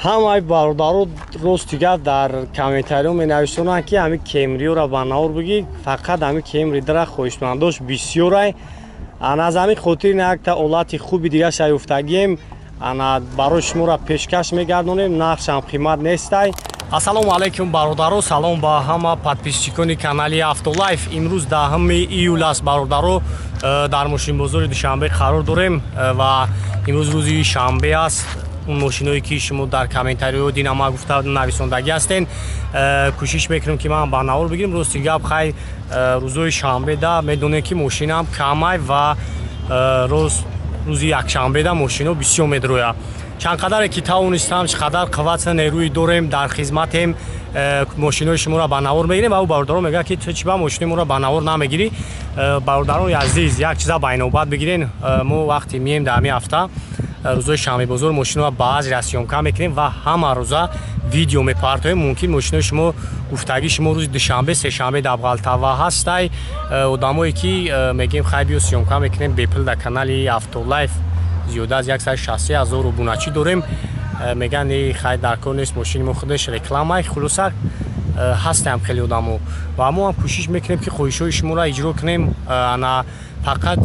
Ҳамаи бародаро рости гап дар комментариҳо менависонанд, ки ҳами Кемриёро ба навор бигӣ, фақат ҳами Кемри дара хоҳишмандош бисёрай. Ана аз ҳамин хотир якта олати хуби дига шаюфтагием, ана барои шуморо пешкаш мегардонем, нархшам қимат нестай. Ассалому алайкум бародаро, салом ба ҳама подписчикони канали Автолайф. Имрӯз 10 июл аст бародаро, дар мошинбозори Душанбе қарор дорем ва имрӯз рӯзи шанбе аст. Он мошиное ки шумо дар комментариҳо дина ма гуфта нависондагӣ ҳастен, кӯшиш мекунем ки ман ба навор бигирем. Рости гап хай рӯзои шанбеда медонем ки мошинам камай ва рӯзи якшанбеда мошино бисёр медрояд. Чанд қадаре ки тавонистам, чӣ қадар қувват нерӯи дорем, дар хизматем, мошинои шуморо ба навор мегирем. Ва ӯ бародарон мегӯяд ки ту чӣ ба мошинои моро ба навор намегирӣ? Бародарони азиз, як чиза ба инобат бигирен. Мо вақте мием дар ҳамин ҳафта рӯзои шанбебозор мошиноро баъзеро съёмка мекунем ва ҳама рӯза видео мепартоем. Мумкин мошинои шумо гуфтагии шумо рӯзи душанбе, сешанбе дар Бғалтава ҳастай. Одамое ки мегӯем хай биё съёмка мекунем бепул дар канали Автолайф зиёда аз 163 ҳазор обуначӣ дорем. Мегӯянд хай дар кор нест, мошини мо худаш рекламай. Хулоса ҳастаям хеле одамо ва мо ҳам кӯшиш мекунем ки хоҳишҳои шуморо иҷро кунем. Ана фақат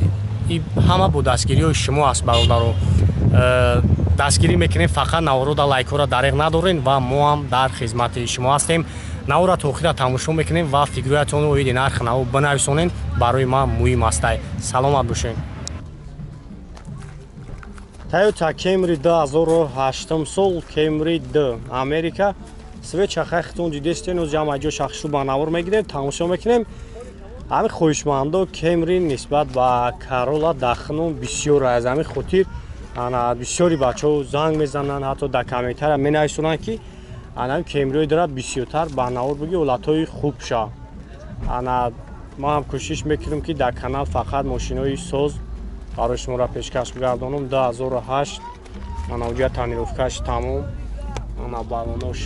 ҳама бо дастгириҳои шумо аст бародаро. Дастгирӣ мекунем, фақат наворода лайкҳоро дареғ надорем ва мо ҳам дар хизмати шумо ҳастем. Навора то охира тамошо мекунем ва фикрҳоятонро оиди нархи нав бинависонед, барои ман муҳим астай. Саломат бошед. Toyota Camry 2008 сол, Camry 2 Америка. Свеча хай хитон дидестен, оз ҷамъ ҷо шахшу ба навор мегирем, тамошо мекунем. Ҳамин хоҳишмандо Camry нисбат ба Corolla дахнон бисёр аз ҳамин хотир ана бисёри бачаҳо занг мезананд, ҳатто дар комментария менависонанд ки ана Camry дорад бисёртар ба навор биги, ҳолатҳои хуб ша. Ана ман ҳам кӯшиш мекунам ки дар канал фақат мошинои соз барои шуморо пешкаш бигардонам. 2008 ана уҷа тонировкаш тамом, ана балонош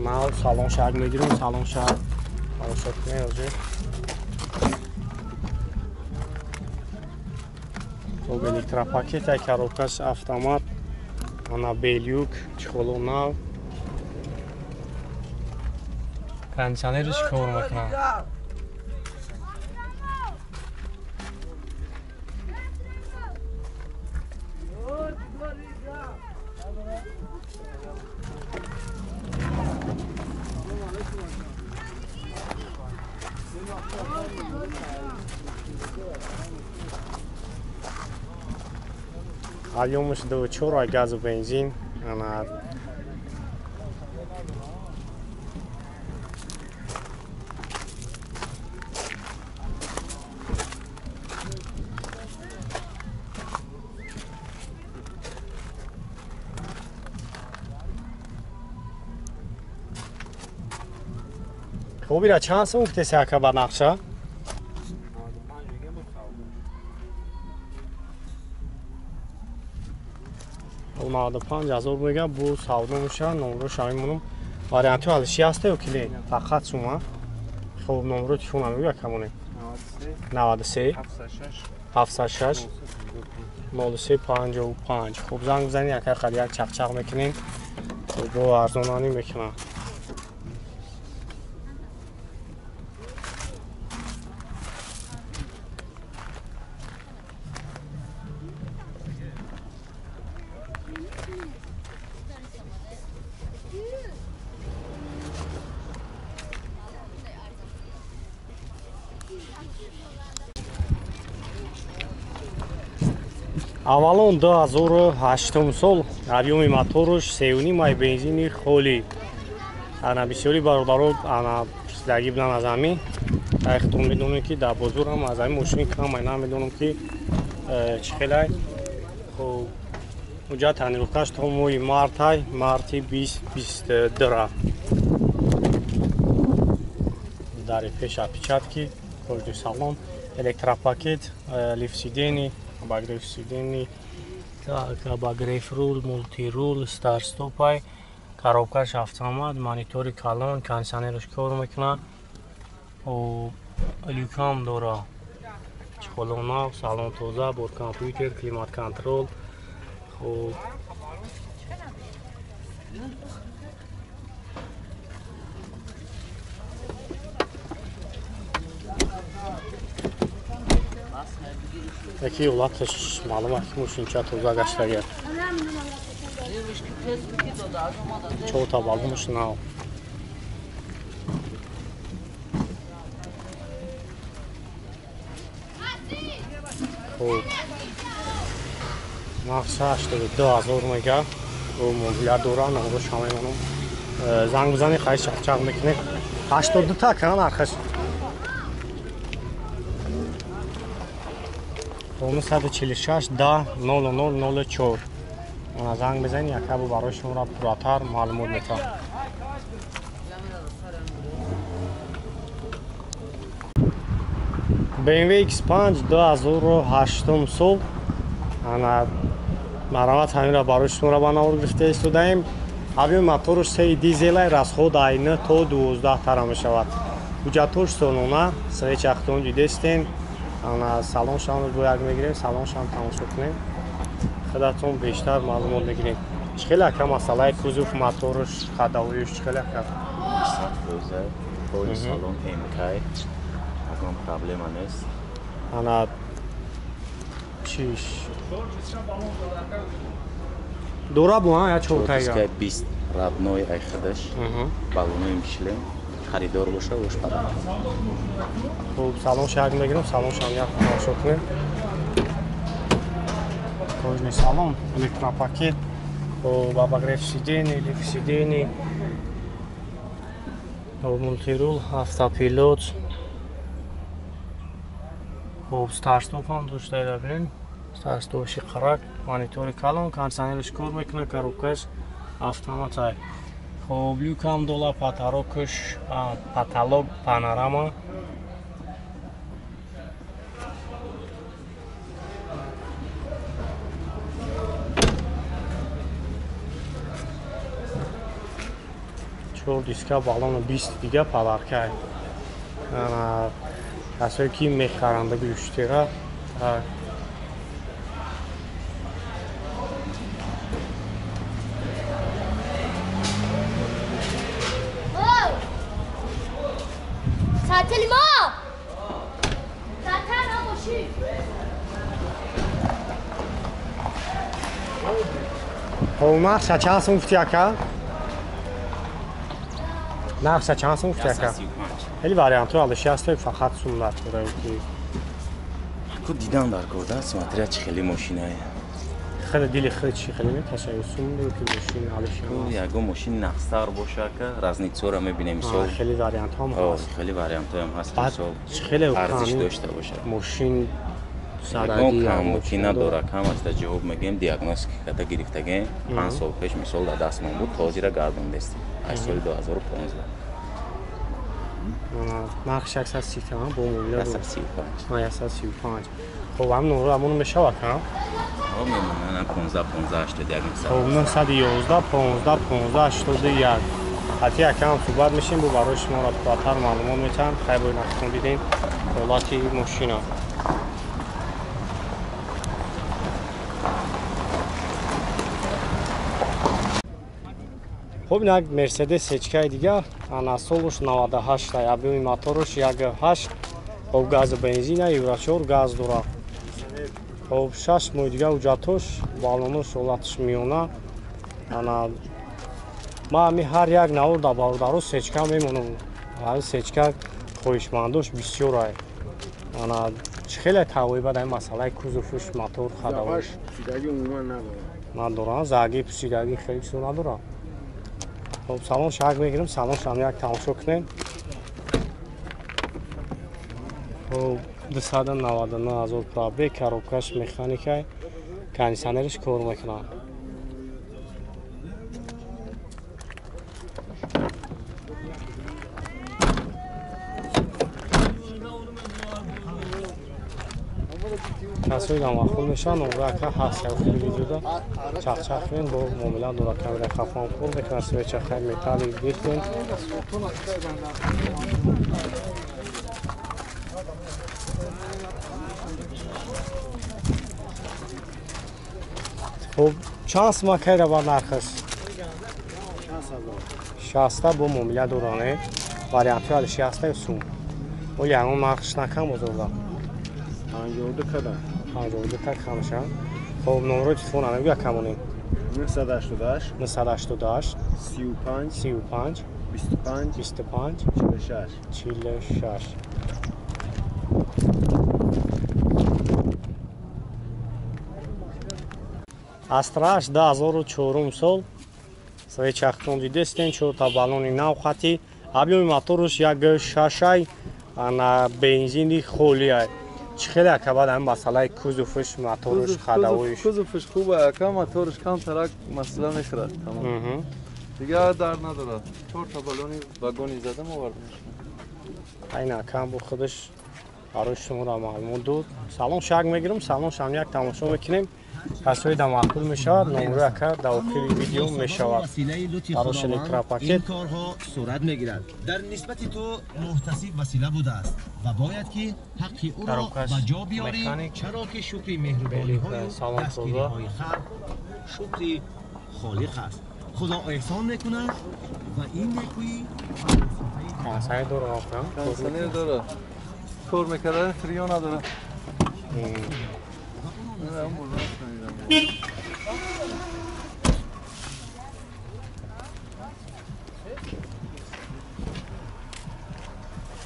нав, салон шак мегирем, салон шак тамошо кунем ҳозир. Хоб электропакет, коробкаш автомат, ана белюк, чехоло нав, кондиционериш кор мекунад. Объёмаш 2,4 газу бензин. Ана хуб, ира чанд сум гуфтеси ака ба нақша? 95 ҳазор мега бо савдо меша, номрош ҳамин монум. Вариантҳо алиши ҳаста ё ки не? Фақат сума. Хуб, номро телефон мегӯя камоне? 93 706 03 55. Хуб, занг бизанед, яка қад як чақчақ мекунем, бо арзонанӣ мекунам. Авалон 2008 сол, объёми моторуш 3,5 ай бензини холӣ. Ана бисёри бародаро ана пурсидагӣ буданд аз ҳамин. Худтон медонем ки дар бозор ҳам аз ҳамин мошини камай, намедонам ки чӣ хелай. Хуб, уҷа тонировкаш то моҳи мартай, марти 2022. Дари пеш опечатки, кожаный салон, электропакет, лифт сидений, обогрев сидений, так, обогрев рул, мультирул, старт-стопай, коробкаш автомат, монитори калон, кондиционераш кор мекунад, люкам дора, чехоло нав, салон тоза, бор компютер, климат контрол. Хуб, Яки ҳолаташ маълум аст, ки мошинча тоза гаштагиад. Чорта баллонаш нав. Хуб, нархша 82 000 мега. Мобиля дора, номрош ҳамаи занг бизанед, хайр чақчақ мекунед. 82 та кана нархаш. 946 10 00 04. Занг бизанед, якабу барои шуморо пурратар маълумот метавон. BMW X5 2008 сол. Ана марамат ҳаминро барои шуморо ба навор гирифта истодаем. Объёми моторш 3 дизелай, расход айна то 12 тара мешавад. Ҳуҷҷатҳош солона, свечахтон дидестен. Ана салоншамро бо як мегирем, салоншам тамошо кунем. Худатон бештар маълумот мегирем. Чӣ хеле ака масъалаи кузов, моторш, ходовоюш чӣ хеле ака? 100%, пои салон МК, ягон проблема нест. Ана чиш дора бу я чортайга 20 родной ай худаш, баллонои Мишлен, харидор боша, ош падар. Хуб, салон шак мегирем, салон шам як тамошо кунем. Кожаный салон, электропакет, хуб, обогрев сидений, лифт сидений, мультирул, автопилот. Хуб, старт-стоп ҳам дошта бинем. Старт-стопши қарак, монитори калон, кондиционерш кор мекунад, коробкаш автоматай. Хуб, люкам дола, потолокш, потолок панорама. Чор диска, баллону 20 дига подаркай. Касое ки мехаранда гӯштира. Хоб, нархша чанд сум гуфти ака? Нархша чанд сум гуфти ака? Хеле вариантҳо алиши ҳаст, фақат сум дар кора ки. Ку дидан дар кор да, смотря чӣ хеле мошинае. Хеле дили хеле чӣ хеле меташа, сум ки мошин алиши. Ягон мошин нақстар боша ака, разницаро мебинем мисол. Хеле вариантҳо ҳам ҳаст. Хеле вариантҳо ҳам ҳаст мисол. Хеле арзиш дошта бошад. Мошин ягон камбуки надорад, ҳамашда ҷавоб мегӯем, диагностика карда гирифтагем. 5 сол пеш мисол дар дастмон буд, ҳозира гардондестем. Аз соли 2015. Нархш 130 томан бо мобила. 135. 135. Хуб, ҳам нур ҳамон мешавад ҳа? Ҳо, мемонад 15 15 81. Хуб, 911 15 15 81. Ҳатти якам суҳбат мешем, бо барои шуморо пурратар маълумот метаҳам. Хайр, бо нақшон дидем ҳолати мошина. Хуб, инак Мерседес сечкаи дигар, ана солуш 98, объёми моторуш 1.8, хуб, газу бензина, Евро 4 газ дора. Хуб, 6 моҳи дигар ҳуҷҷатош, баллонош ҳолаташ миёна. Ана ман ҳами ҳар як навор дар бародаро сечка мемонам. Ҳами сечка хоҳишмандош бисёр ай. Ана чӣ хеле тавои бад ҳами масъалаи кузовш, мотор, ходовош. Пусидагӣ умуман надорад. Надорад, заги пусидагӣ хеле чизо надорад. Хуб, салон шак мегирем, салон шам як тамошо кунем. Хуб, 299 000 пробег, коробкаш механикай, кондиционерш кор мекунад. Касои дамахул мешаванд, номрака ҳаст, як хеле видеода чақчақ кунем, бо муомила дора, камера хафон кор мекунад, свеча хай металли гирифтем. Хуб, чанд сума кайра ба нархаш? 60 бо муомила доране. Вариантҳои алиши ҳаста сум. Оли ягон нархш накам бозорда. 52 када. 52 та камша. Хоб номерои телефона мегӯя камонем. 988 988 35 35 25 25 46 46. Астраш 2004 сол свечахтон дидестен, чорта баллони нав хати, объёми моторуш 1.6 ана бензини холиай. Чӣ хеле ака баъд ҳамин масъалаи кузовш, моторуш, хадавоиш? Кузовш хуб ака, моторш камтарак масъала мехӯрад, тамом. Дигар дард надорад. Чорта баллони вагони задам овардам. Айн акам бо худаш барои шуморо маълумот дод. Салон шак мегирам, салон шам як тамошо мекунем. Касои да маъқул мешавад, номерои ака дар охири видео мешавад. Барош электропакет. Ин корҳо сурат мегирад. Дар нисбати ту муҳтасиб васила будааст ва бояд ки ҳаққи ӯро ба ҷо биёрӣ, чаро ки шукри меҳрубониҳою дастгириҳои халқ шукри холиқ аст. Худо эҳсон мекунад ва ин некӯӣ консанер дорад. Консанер дорад. Кор мекарда, фрио надорад.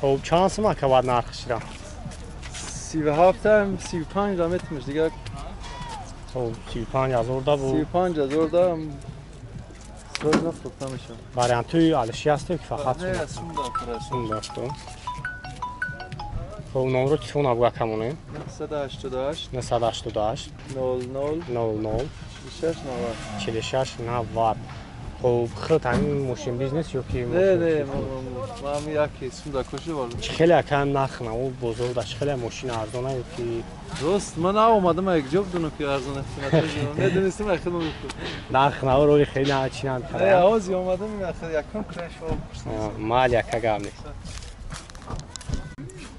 Хоб чанд сум ака баъд нархшира? 37 35 да метимиш дигар. Хоб 35 ҳазор да бу. 35 ҳазор да срок нафрӯхта мешавад. Вариантҳои алиши ҳастем ки фақат не, сум да сум да. Хоб номеро телефона буга камонем. 988 988 00 00 46 90 46 90. Хоб худ ҳамин мошин бизнес ё ки не, не, ман яке сум да коши вардам. Чӣ хеле ака нарх на бозор да чӣ хеле мошин арзона ё ки рост ман наомадам як ҷо бидунам ки арзон аст. Медонистам ахир мефурӯхт. Нарх на роли хеле чӣ нам Не, ҳози омадам ахир якум краш мал яка гап нест.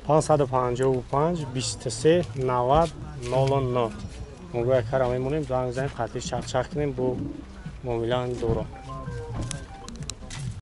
555 23 90 00. Мо гӯя кара мемонем, занг занем, хатри чақчақ кунем бо муомилаи дорам.